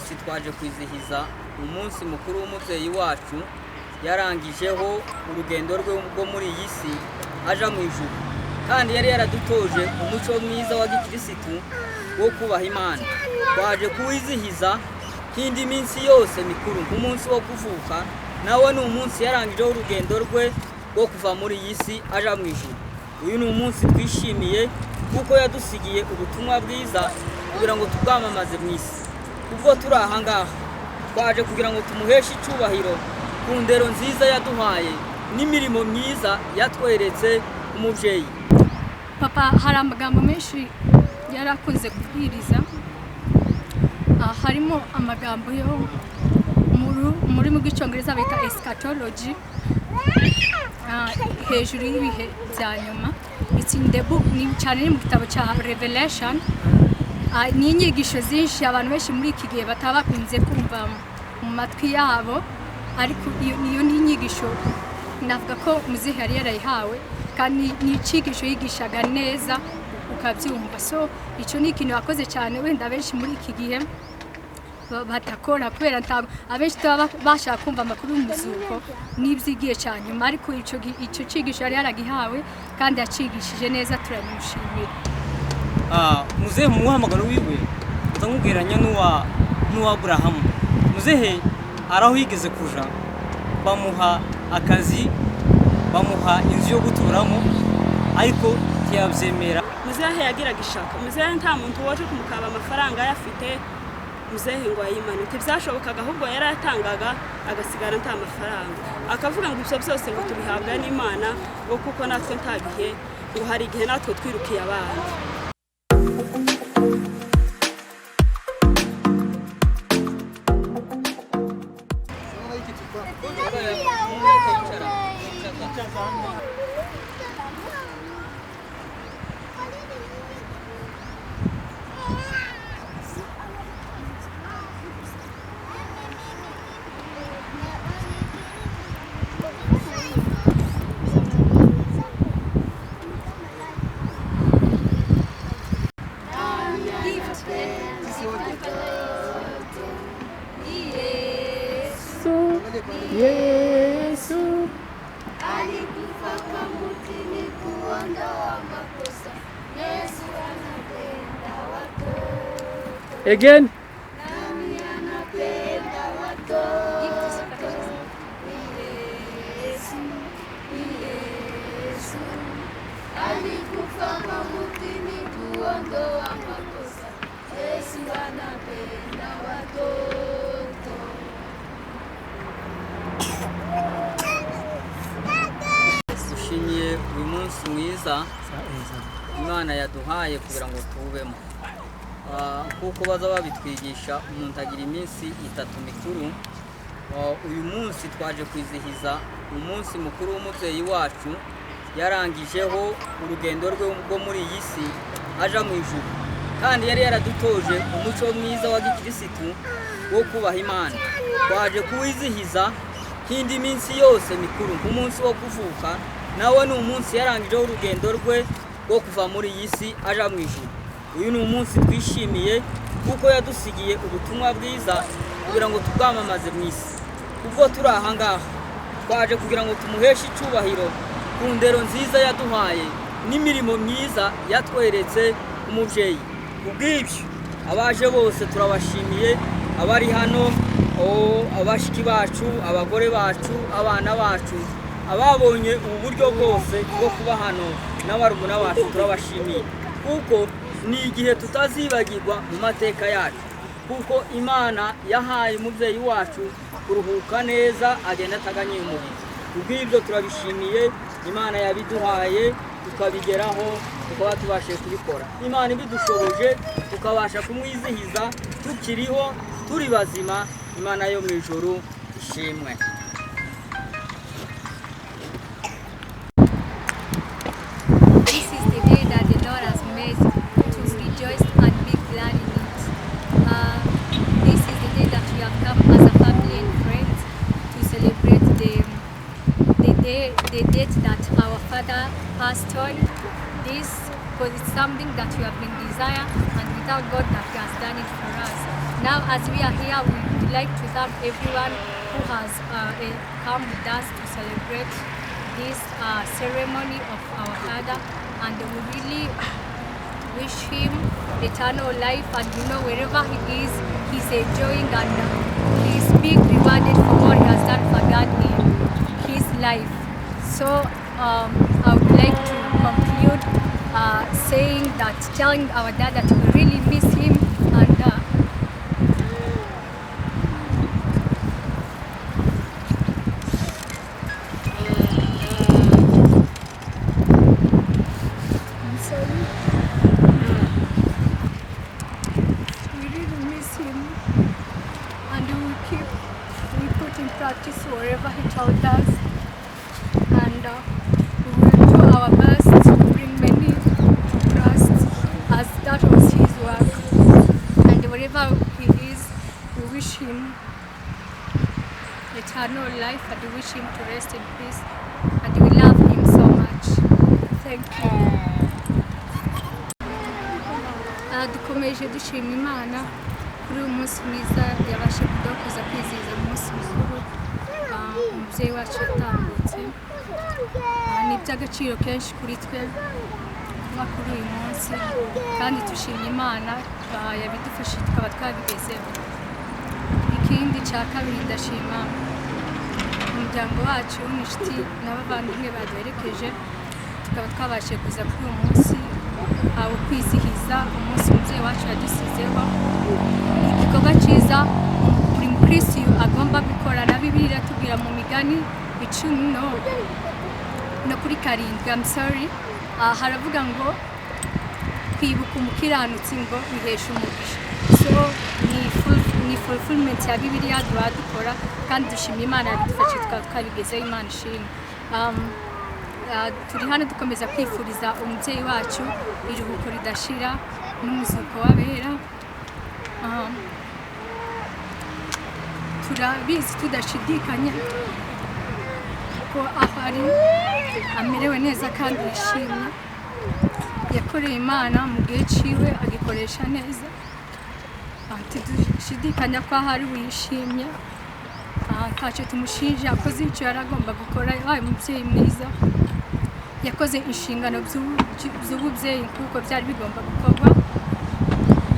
Munsi twaje kwizihiza umunsi mukuru w'umubyeyi wacu yarangijeho urugendo rwe rwo muri iyi si aja mu ijuru, kandi yari yaradutoje umuco mwiza wa gikirisitu wo kubaha Imana. Twaje kuwizihiza nk'indi minsi yose mikuru, nk'umunsi wo kuvuka, nawe ni umunsi yarangijeho urugendo rwe rwo kuva muri iyi si aja mu ijuru. Uyu ni umunsi twishimiye kuko yadusigiye ubutumwa bwiza kugira ngo tubwamamaze mu isi. Ubwo turi aha ngaha twaje kugira ngo tumuheshe icyubahiro ku ndero nziza yaduhaye n'imirimo myiza yatweretse umubyeyi. Papa hari amagambo menshi yari akunze kubwiriza, harimo amagambo yo mu rurimi rw'Icyongereza bita eschatology, hejuru y'ibihe bya nyuma. It's in the book, ni cyane ni mu gitabo cya Revelation. Ni inyigisho zinshi abantu benshi muri iki gihe bataba bakunze kumva mu matwi yabo, ariko iyo ni inyigisho navuga ko muzehe yari yarayihawe, kandi ni icyigisho yigishaga neza ukabyumva. So icyo ni ikintu yakoze cyane, wenda benshi muri iki gihe batakora, kubera ntabwo abenshi tuba bashaka kumva amakuru y'umuzuko n'iby'igihe cya nyuma, ariko icyo cyigisho yari yaragihawe kandi yacigishije neza, turabimushimira. Muzehe mu muhamagaro wiwe ndamubwiranya n'uwa Aburahamu. Muzehe araho yigeze kuja bamuha akazi, bamuha inzu yo guturamo, ariko ntiyabyemera. Muzehe yagiraga ishaka, muzehe nta muntu waje kumukaba amafaranga ayafite, muzehe ngo ayimanike byashobokaga, ahubwo yarayatangaga agasigara nta mafaranga, akavuga ngo ibyo byose ngo tubihabwa n'Imana, ngo kuko natwe nta gihe, ngo hari igihe natwe twirukiye abandi. Yesu alikufa kwa mutini kuondoa makosa. Yesu anapenda watoto. Again. Nani anapenda watoto? Yesu, Yesu alikufa kwa mutini kuondoa makosa. Yesu anapenda watoto. Dushimiye uyu munsi mwiza Imana yaduhaye kugira ngo tuwubemo. Kuko baza babitwigisha, umuntu agira iminsi itatu mikuru. Uyu munsi twaje kwizihiza umunsi mukuru w'umubyeyi wacu yarangijeho urugendo rwe rwo muri iyi si aja mu ijuru, kandi yari yaradutoje umuco mwiza wa gikirisitu wo kubaha Imana. Twaje kuwizihiza nk'indi minsi yose mikuru, nk'umunsi wo kuvuka, nawe ni umunsi yarangijeho urugendo rwe rwo kuva muri iyi si aja mu ijuru. Uyu ni umunsi twishimiye kuko yadusigiye ubutumwa bwiza kugira ngo tubwamamaze mu isi. Ubwo turi aha ngaha twaje kugira ngo tumuheshe icyubahiro ku ndero nziza yaduhaye n'imirimo myiza yatweretse umubyeyi. Kubw'ibyo abaje bose turabashimiye, abari hano, abashiki bacu, abagore bacu, abana bacu, ababonye ubu buryo bwose bwo kuba hano n'abarumuna bacu turabashimiye, kuko ni igihe tutazibagirwa mu mateka yacu, kuko Imana yahaye umubyeyi wacu kuruhuka neza agenda ataganyiye umubiri. Kubw'ibyo turabishimiye, Imana yabiduhaye tukabigeraho, tukaba tubashije kubikora. Imana ibidushoboje tukabasha kumwizihiza tukiriho turi bazima. Imana yo mu ijuru ishimwe. This is the day that the Lord has made, to rejoice and be glad in it. This is the day that we have come as a family and friends to celebrate the date that our father passed on. This, because it's something that we have been desiring, and without God that He has done it for us. Now, as we are here, we would like to thank everyone who has come with us to celebrate this ceremony of our father, and we really wish him eternal life, and we know wherever he is, he's enjoying and he's being rewarded for what he has done for God in his life. So I would like to conclude saying that, telling our dad that we really miss him, and I'm sorry. We really miss him, and we put in practice whatever he taught us, and we will do our best to bring many to Christ, as that was his work. And wherever he is, we wish him eternal life, and we wish him to rest in peace, and we love him so much. Thank you. Dukomeje dushima Imana kuri uyu munsi mwiza yabashe kudukuza kwizihiza umunsi mukuru umubyeyi wacu yatambutse. Ni iby'agaciro kenshi kuri twe kuba kuri uyu munsi, kandi dushimye Imana yabidufashije tukaba twabigezeho. Ikindi cya kabiri, ndashima umuryango wacu n'inshuti n'abavandimwe baduherekeje, tukaba twabashije kuza kuri uyu munsi wo kwizihiza umunsi umubyeyi wacu yadusizeho. Ni igikorwa cyiza buri mukirisitu agomba gukora. Na Bibiliya iratubwira mu Migani 10 no kuri 7, I'm sorry, haravuga ngo kwibuka umukiranutsi ngo bihesha umugisha. So ni fulfillment ya Bibiliya duha dukora, kandi dushima Imana yabidufashije tukaba twabigezeho. Imana ishimwe. Turi hano dukomeza kwifuriza umubyeyi wacu iruhuko ridashira n'umuzuko w'abera. Turabizi tudashidikanya ko aho ari amerewe neza kandi yishimye. Yakoreye Imana mu gihe ciwe, agikoresha neza. Ntidushidikanya ko aho ari wishimye. Ntacyo tumushinja, yakoze icyo yari agomba gukora, yabaye umubyeyi mwiza, yakoze inshingano z'ububyeyi nk'uko byari bigomba gukorwa,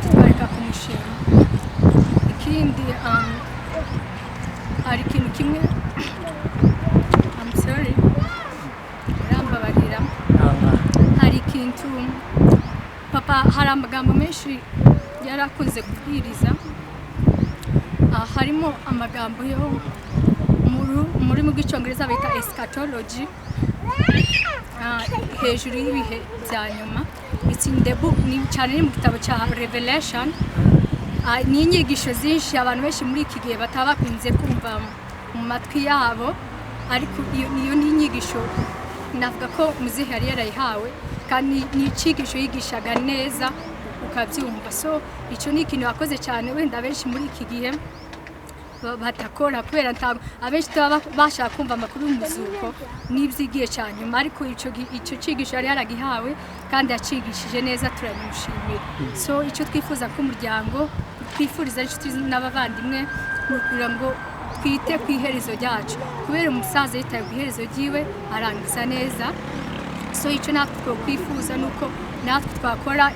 twareka kumushima. Ikindi, hari ikintu kimwe, I'm sorry, urambabarira, hari ikintu papa, hari amagambo menshi yari akunze kubwiriza. Harimo amagambo yo mu rurimi rw'Icyongereza bita eschatology, hejuru y'ibihe bya nyuma. It's in the book, ni cyane ni mu gitabo cya Revelation. Ni inyigisho zinshi abantu benshi muri iki gihe bataba bakunze kumva mu matwi yabo, ariko iyo ni inyigisho navuga ko muzehe yari yarayihawe, kandi ni icyigisho yigishaga neza ukabyumva. So icyo ni ikintu wakoze cyane wenda benshi muri iki gihe batakora, kubera ntabwo abenshi tuba bashaka kumva amakuru y'umuzuko n'iby'igihe cya nyuma, ariko icyo cyigisho yari yaragihawe kandi yacigishije neza, turabimushimira. So icyo twifuza ko umuryango twifuriza inshuti n'abavandimwe ni ukugira ngo twite ku iherezo ryacu, kubera umusaza yitaye ku iherezo ryiwe arangiza neza. So icyo natwe twakwifuza ni uko natwe twakora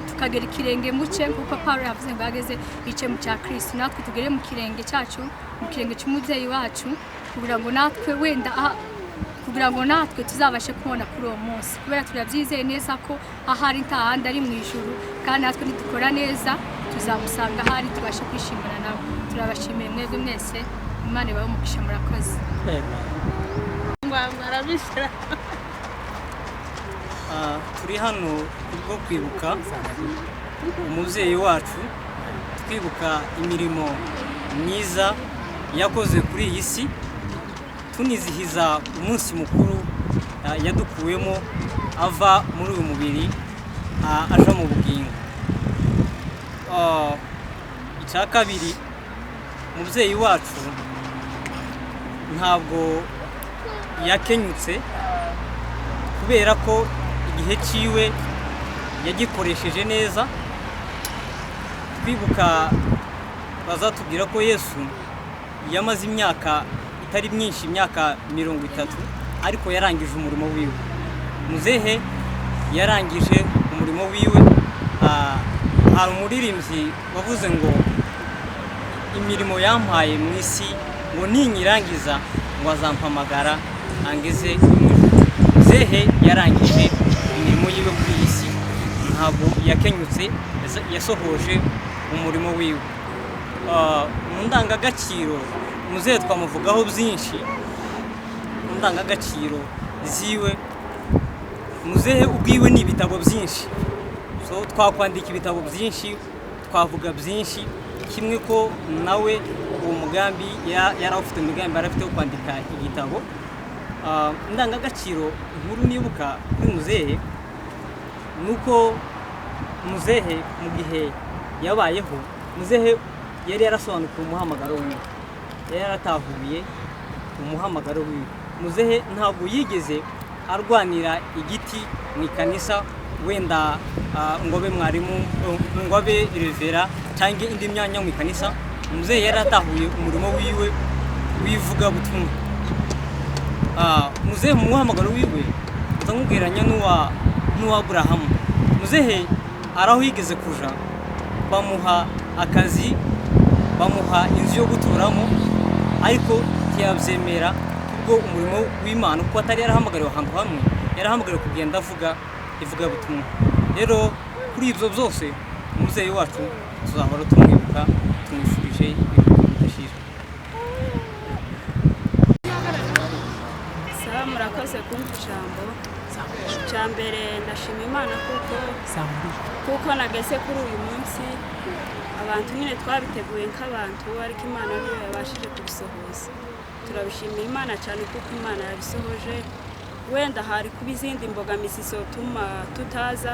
tukagera ikirenge mu cye, kuko Paul yavuze ngo yageze ice mu cya Kristo, natwe tugere mu kirenge cyacu, mu kirenge cy'umubyeyi wacu, kugira ngo natwe wenda kugira ngo natwe tuzabashe kubona kuri uwo munsi, kubera turabyizeye neza ko ahari nta handi ari mu ijuru, kandi natwe nidukora neza tuzamusanga ahari tubashe kwishimana nawe. Turabashimiye mwebwe mwese, Imana ibahe umugisha, murakoze. Arabishyira. Turi hano kubwo kwibuka umubyeyi wacu, twibuka imirimo myiza yakoze kuri iyi si, tunizihiza umunsi mukuru yadukuwemo ava muri uyu mubiri aja mu bugingo. Icya kabiri, umubyeyi wacu ntabwo yakenyutse, kubera ko igihe ciwe yagikoresheje neza. Twibuka Bazatubwira ko Yesu yamaze imyaka itari myinshi, imyaka 30, ariko yarangije umurimo wiwe. Muzehe yarangije umurimo wiwe. Hari umuririmbyi wavuze ngo imirimo yampaye mu isi ngo ninyirangiza ngo azampamagara angeze mu ijuru. Muzehe yarangije imirimo yiwe kuri iyi si, ntabwo yakenyutse, yasohoje umurimo wiwe. Mu ndangagaciro muzehe twamuvugaho byinshi. Mu ndangagaciro ziwe muzehe ubwiwe ni ibitabo byinshi, so twakwandika ibitabo byinshi, twavuga byinshi, kimwe ko nawe uwo mugambi yari awufite, umugambi yari afite wo kwandika igitabo. Indangagaciro nkuru nibuka kuri muzehe ni uko muzehe mu gihe yabayeho, muzehe yari yarasobanukiwe umuhamagaro wiwe, yari yaratahuye umuhamagaro wiwe. Muzehe ntabwo yigeze arwanira igiti mu ikanisa, wenda ngo abe mwarimu, ngo abe revera cyangwa indi myanya mu ikanisa. Muzehe yari atahuye umurimo wiwe w'ivugabutumwa. Muzehe mu muhamagaro wiwe ndamubwiranya n'uwa Aburahamu. Muzehe araho yigeze kuja bamuha akazi, bamuha inzu yo guturamo, ariko ntiyabyemera kubwo umurimo w'Imana, kuko atari yarahamagariwe ahantu hamwe, yarahamagariwe kugenda avuga ivugabutumwa. Rero kuri ibyo byose umubyeyi wacu tuzahora tumwibuka, tumwifurije ibiruhuko bidashira. Sawa, murakoze kumva ijambo. Icya mbere ndashima Imana kuko nageze kuri uyu munsi. Abantu nyine twabiteguye nk'abantu, ariko Imana niyo yabashije kubisohoza. Turabishimira Imana cyane kuko Imana yabisohoje. Wenda hari kuba izindi mbogamizi zotuma tutaza,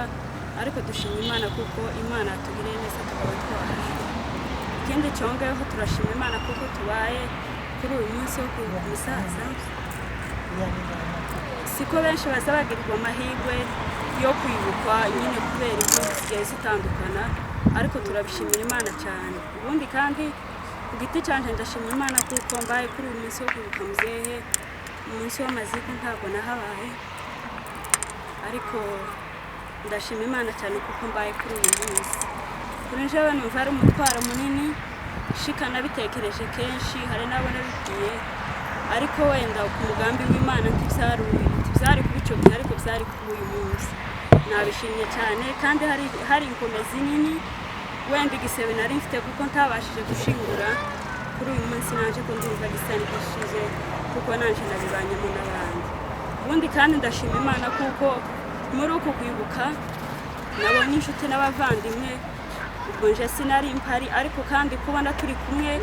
ariko dushima Imana kuko Imana yatugiriye neza tukaba twaje. Ikindi cyongeyeho, turashima Imana kuko tubaye kuri uyu munsi wo kwibuka umusaza. Siko benshi baza bagirirwa amahirwe yo kwibukwa nyine kubera impamvu zigiye zitandukana, ariko turabishimira Imana cyane. Ubundi kandi ku giti cyanjye ndashima Imana kuko mbaye kuri uyu munsi wo kwibuka muzehe. Umunsi w'amaziko ntabwo nahabaye, ariko ndashima Imana cyane kuko mbaye kuri uyu munsi. Kuri njyewe numva ari umutwaro munini, shika nabitekereje kenshi, hari n'abo nabibwiye, ariko wenda ku mugambi w'Imana ntibyari kuba icyo gihe, ariko byari kuba uyu munsi. Nabishimye cyane kandi hari inkomezi nini, wenda igisebe nari mfite kuko ntabashije gushingura kuri uyu munsi, naje ko ndumva gisa n'igishize kuko naje nabibanyemo n'abandi. Ubundi kandi ndashima Imana kuko muri uku kwibuka nabonye inshuti n'abavandimwe. Ubwo nje sinari mpari, ariko kandi kubona turi kumwe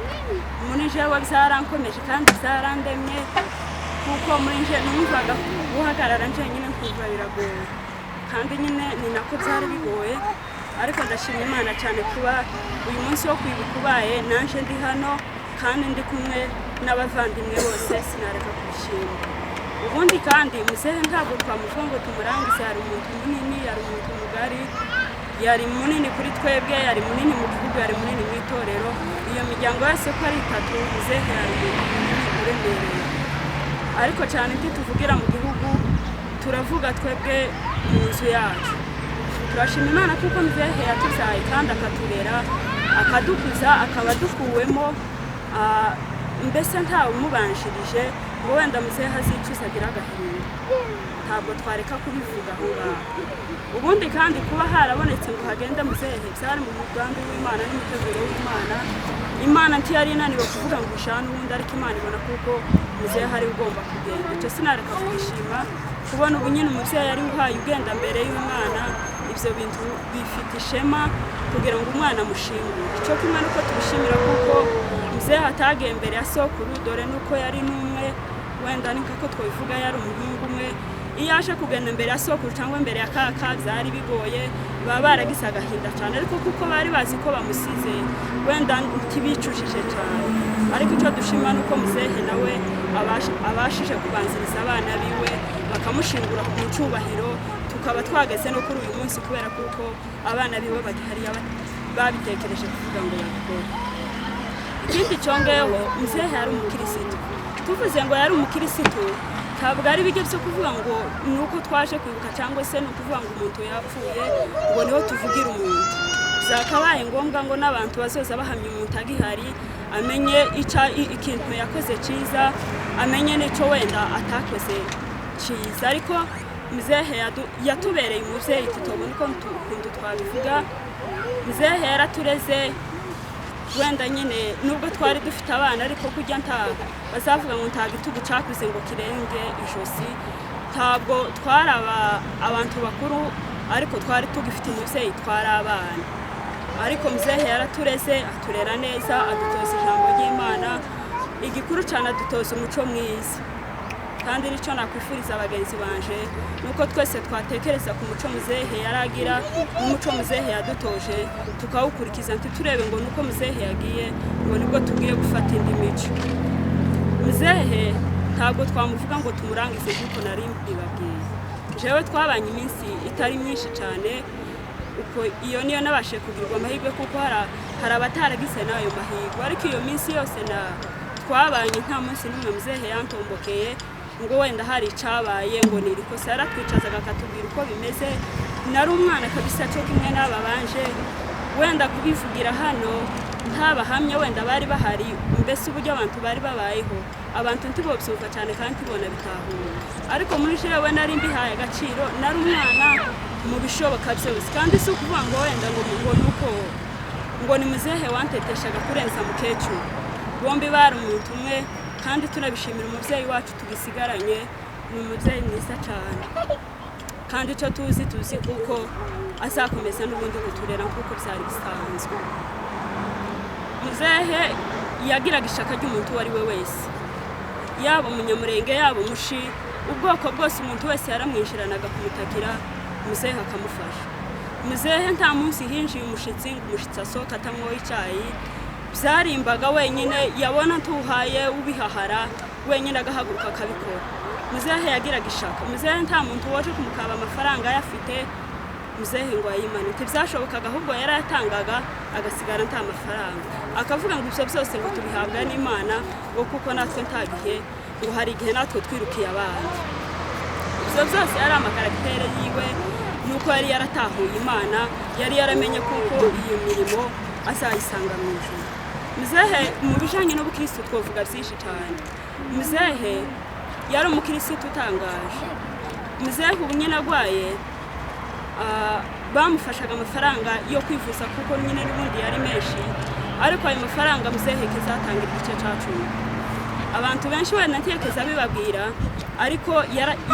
muri jewe byarankomeje kandi byarandemye, kuko muri nje numvaga guhagarara njyenyine nkumva biragoye, kandi nyine ni nako byari bigoye. Ariko ndashima Imana cyane kuba uyu munsi wo kwibuka ubaye nanje ndi hano kandi ndi kumwe n'abavandimwe bose, sinareka kubishima. Ubundi kandi muzehe ntabwo twamuvuga ngo tumurangize, yari umuntu munini, yari umuntu mugari, yari munini kuri twebwe, yari munini mu gihugu, yari munini mu itorero. Iyo miryango yose ko ari itatu, muzehe yari umuntu munini uremereye. Ariko cyane ntituvugira mu gihugu, turavuga twebwe mu nzu yacu. Turashima Imana kuko muzehe yatubyaye kandi akaturera, akadukuza, akaba adukuwemo, mbese ntawe umubanjirije ngo wenda muzehe azicuza agira agahinda. Ntabwo twareka kubivuga aho ngaho. Ubundi kandi kuba harabonetse ngo hagende muzehe byari mu mugambi w'Imana n'umuteguro w'Imana. Imana ntiyari inaniwe kuvuga ngo ushane ubundi, ariko Imana ibona kuko muzehe ari ugomba kugenda. Icyo sinareka kubishima, kubona ubu nyine umubyeyi ari uhaye ugenda mbere y'umwana, ibyo bintu bifite ishema kugira ngo umwana amushingure. Icyo kimwe nuko tubishimira kuko muzehe atagiye mbere ya sokuru, dore nuko yari n'umwe, wenda ni nkako twabivuga yari umuhungu umwe. Iyo aje kugenda mbere ya sokuru cyangwa mbere ya kaka byari bigoye, baba baragize agahinda cyane, ariko kuko bari bazi ko bamusize wenda ntibicujije cyane. Ariko icyo dushima nuko muzehe nawe abashije kubanziriza abana biwe bakamushingura mu cyubahiro, tukaba twageze no kuri uyu munsi kubera kuko abana biwe bagihari babitekereje kuvuga ngo babikore. Ikindi cyongeyeho, muzehe yari umukirisitu. Tuvuze ngo yari umukirisitu, ntabwo ari ibijyo byo kuvuga ngo ni uko twaje kwibuka cyangwa se ni ukuvuga ngo umuntu yapfuye ngo niho tuvugira umuntu. Byakabaye ngombwa ngo n'abantu bazoza bahamya umuntu agihari, amenye ikintu yakoze cyiza, amenye n'icyo wenda atakoze cyiza. Ariko muzehe yatubereye umubyeyi, tutobona ukuntu twabivuga. Muzehe yaratureze, wenda nyine nubwo twari dufite abana, ariko kujya nta bazavuga ngo nta gitugu cyakuze ngo kirenge ijosi. Ntabwo twari abantu bakuru, ariko twari tugifite umubyeyi, twari abana. Ariko muzehe yaratureze, aturera neza, adutoza ijambo ry'Imana, igikuru cyane adutoza umuco mwiza. Kandi nicyo nakwifuriza bagenzi banje, nuko twese twatekereza ku muco muzehe yaragira n'umuco muzehe yadutoje, tukawukurikiza, ntiturebe ngo nuko muzehe yagiye ngo nibwo tugiye gufata indi mico. Muzehe ntabwo twamuvuga ngo tumurangize nk'uko nari mbibabwiye. Jewe twabanye iminsi itari myinshi cyane, uko iyo niyo nabashe kugirirwa amahirwe, kuko hari abataragize n'ayo mahirwe. Ariko iyo minsi yose na twabanye nta munsi n'umwe muzehe yantombokeye ngo wenda hari icabaye ngo ni iri kosa. Yaratwicazaga akatubwira uko bimeze. Nari umwana kabisa cyo kimwe n'aba banje, wenda kubivugira hano ntabahamya wenda bari bahari, mbese uburyo abantu bari babayeho abantu ntibobyumva cyane kandi ntibona bitahura. Ariko muri jewe nari mbihaye agaciro, nari umwana mu bishoboka byose. Kandi si ukuvuga ngo wenda ngo nuko ngo ni muzehe wanteteshaga kurenza mukecuru, bombi bari umuntu umwe. Kandi tunabishimira umubyeyi wacu tugisigaranye, ni umubyeyi mwiza cyane, kandi icyo tuzi kuko azakomeza n'ubundi kuturera nk'uko byari bisanzwe. Muzehe yagiraga ishaka ry'umuntu uwo ari we wese, yaba umunyamurenge, yaba umushi, ubwoko bwose, umuntu wese yaramwinjiranaga kumutakira, muzehe akamufasha. Muzehe nta munsi hinjiye umushitsi ngo umushitsi asohoke atamwoye icyayi, byarimbaga wenyine, yabona ntuhaye ubihahara wenyine agahaguruka akabikora. Muzehe yagiraga ishaka. Muzehe nta muntu waje kumukaba amafaranga ayafite, muzehe ngo ayimane, ntibyashobokaga, ahubwo yarayatangaga agasigara nta mafaranga, akavuga ngo ibyo byose ngo tubihabwa n'Imana, ngo kuko natwe nta gihe, ngo hari igihe natwe twirukiye abandi. Ibyo byose yari amakaragiteri yiwe, nuko yari yaratahuye Imana, yari yaramenye kuko iyo mirimo azayisanga mu ijuru. Muzehe mu bijanye n'ubukristo twovuga byinshi cyane. Muzehe yari umukristo utangaje. Muzehe ubu nyine agwaye, bamufashaga amafaranga yo kwivuza kuko nyine n'ubundi yari menshi, ariko ayo mafaranga muzehe kezatangira igice cya 10. Abantu benshi wenda ntekeza bibabwira, ariko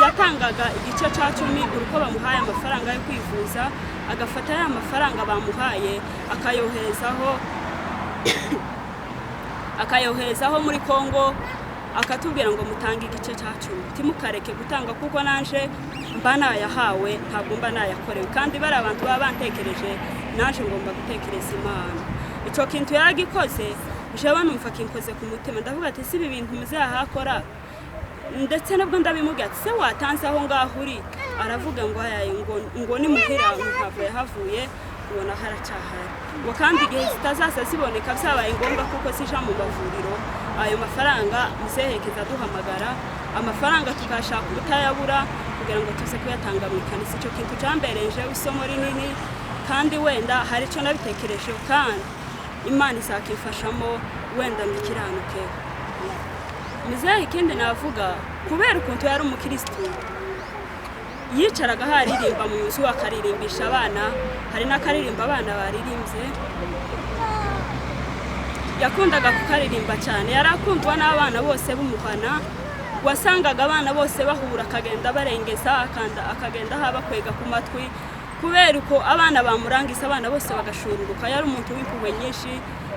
yatangaga igice cya 10 uruko bamuhaye amafaranga yo kwivuza, agafata ya mafaranga bamuhaye akayoherezaho muri Kongo, akatubwira ngo mutange igice cya 10, timukareke gutanga kuko nanje mba nayahawe, ntabwo mba nayakorewe, kandi bari abantu baba bantekereje, naje ngomba gutekereza Imana. Icyo kintu yaragikoze, jewe numva kinkoze ku mutima, ndavuga ati si ibi bintu muzahakora, ndetse nabwo ndabimubwira ati se watanze aho ngaho uri, aravuga ngo ayaye ngo ni muhira ntabwo yahavuye, ubona haracyahari, ngo kandi igihe zitazaza ziboneka byabaye ngombwa kuko zija mu mavuriro, ayo mafaranga muzehe duhamagara amafaranga tukashaka ubutayabura kugira ngo tuze kuyatanga mu ikanisa. Icyo kintu cyambereje isomo rinini, kandi wenda hari icyo nabitekereje, kandi Imana izakifashamo wenda mbikiranuke. Muzehe ikindi navuga, kubera ukuntu yari umukristo, yicaraga haririmba mu nzu akaririmbisha abana, hari n'akaririmba abana baririmbye, yakundaga kukaririmba cyane, yarakundwa n'abana bose b'umuhana. Wasangaga abana bose bahura akagenda barengeza, akagenda habakwega ku matwi, kubera uko abana bamurangiza abana bose bagashururuka. Yari umuntu w'impuhwe nyinshi,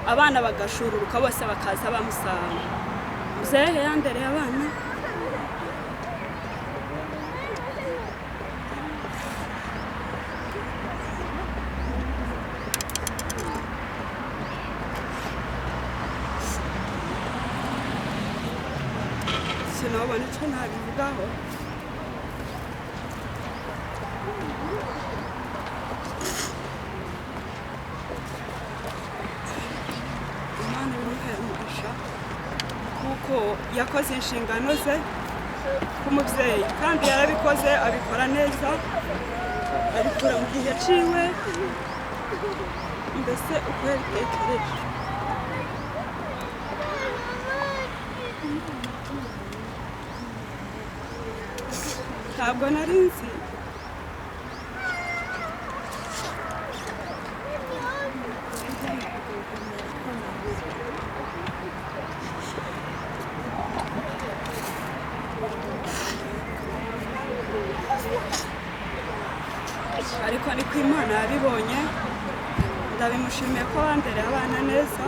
abana bagashururuka bose bakaza bamusanga. Muzehe yandereye abana. Sinabona icyo nabivugaho. Imana ibimuhe. Yakoze inshingano ze k'umubyeyi kandi yarabikoze, abikora neza, abikora mu gihe ciwe, mbese uko yabitekereje. Ntabwo nari nzi ariko niko Imana yabibonye. Ndabimushimiye ko bandereye abana neza.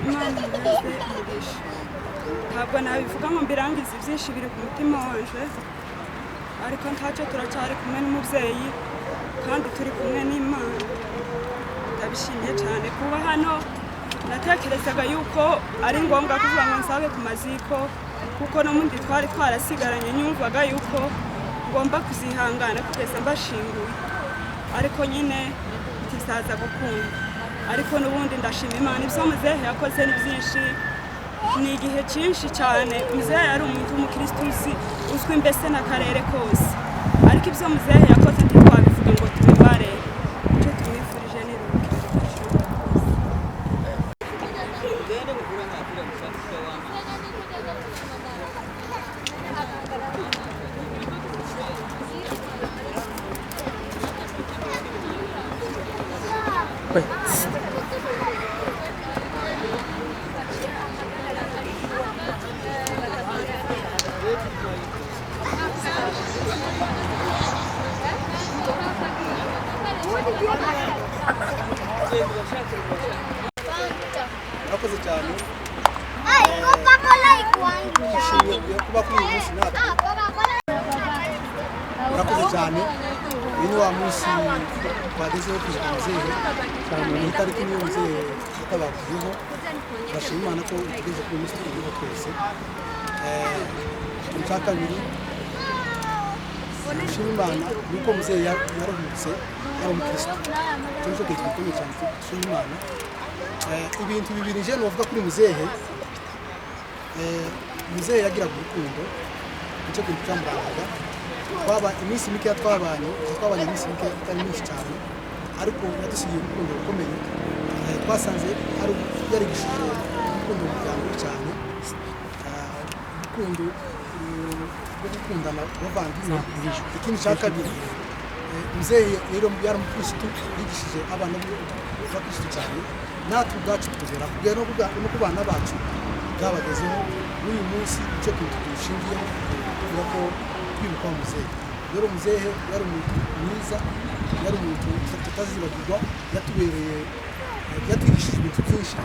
Imana imuhe umugisha. Ntabwo nabivuga ngo mbirangize, ibyinshi biri ku mutima wanje, ariko ntacyo, turacyari kumwe n'umubyeyi kandi turi kumwe n'Imana. Ndabishimiye cyane kuba hano. Natekerezaga yuko ari ngombwa kuvuga ngo nsabe ku maziko, kuko n'ubundi twari twarasigaranye, nyumvaga yuko ngomba kuzihangana kugeza mbashinguye, ariko nyine ntizaza gukunda. Ariko n'ubundi ndashima Imana, ibyo muzehe yakoze ni byinshi, ni igihe cyinshi cyane. Muzehe yari umuntu w'umukristo uzwi mbese n'akarere kose, ariko ibyo muzehe yakoze ntitwabivuga ngo tubibare. Icyo tumwifurije ni iruhukiro ridashira. Murakoze cyane. Nishimiye kuba kuri uyu munsi natwe. Murakoze cyane. Uyu ni wa munsi twagezeho kwibuka muzehe, ni itariki niyo muzehe yatabarukiyeho. Turashima Imana ko tugeze kuri uyu munsi tukiriho twese. Icya kabiri dushima Imana ni uko muzehe yaruhutse yari umukristo. Icyo nicyo kintu gikomeye cyane dushima Imana. Ibintu bibiri je novuga kuri muzehe. Muzehe yagiraga urukundo, nicyo kintu cyamurangaga. Twaba iminsi mike twabanye iminsi mike itari myinshi cyane, ariko yadusigiye urukundo rukomeye. Twasanze yarigishije urukundo mu muryango cyane, urukundo rwo gukundana abavandimwe. Ikindi cya kabiri, muzehe rero yari umukristo, yigishije abana b'abakristo cyane, natwe ubwacu tugera kugera no ku bana bacu bwabagezeho n'uyu munsi. Icyo kintu dushingiyeho tuvuga ko kwibuka muzehe. Rero muzehe yari umuntu mwiza, yari umuntu tutazibagirwa, yatubereye, yatwigishije ibintu byinshi.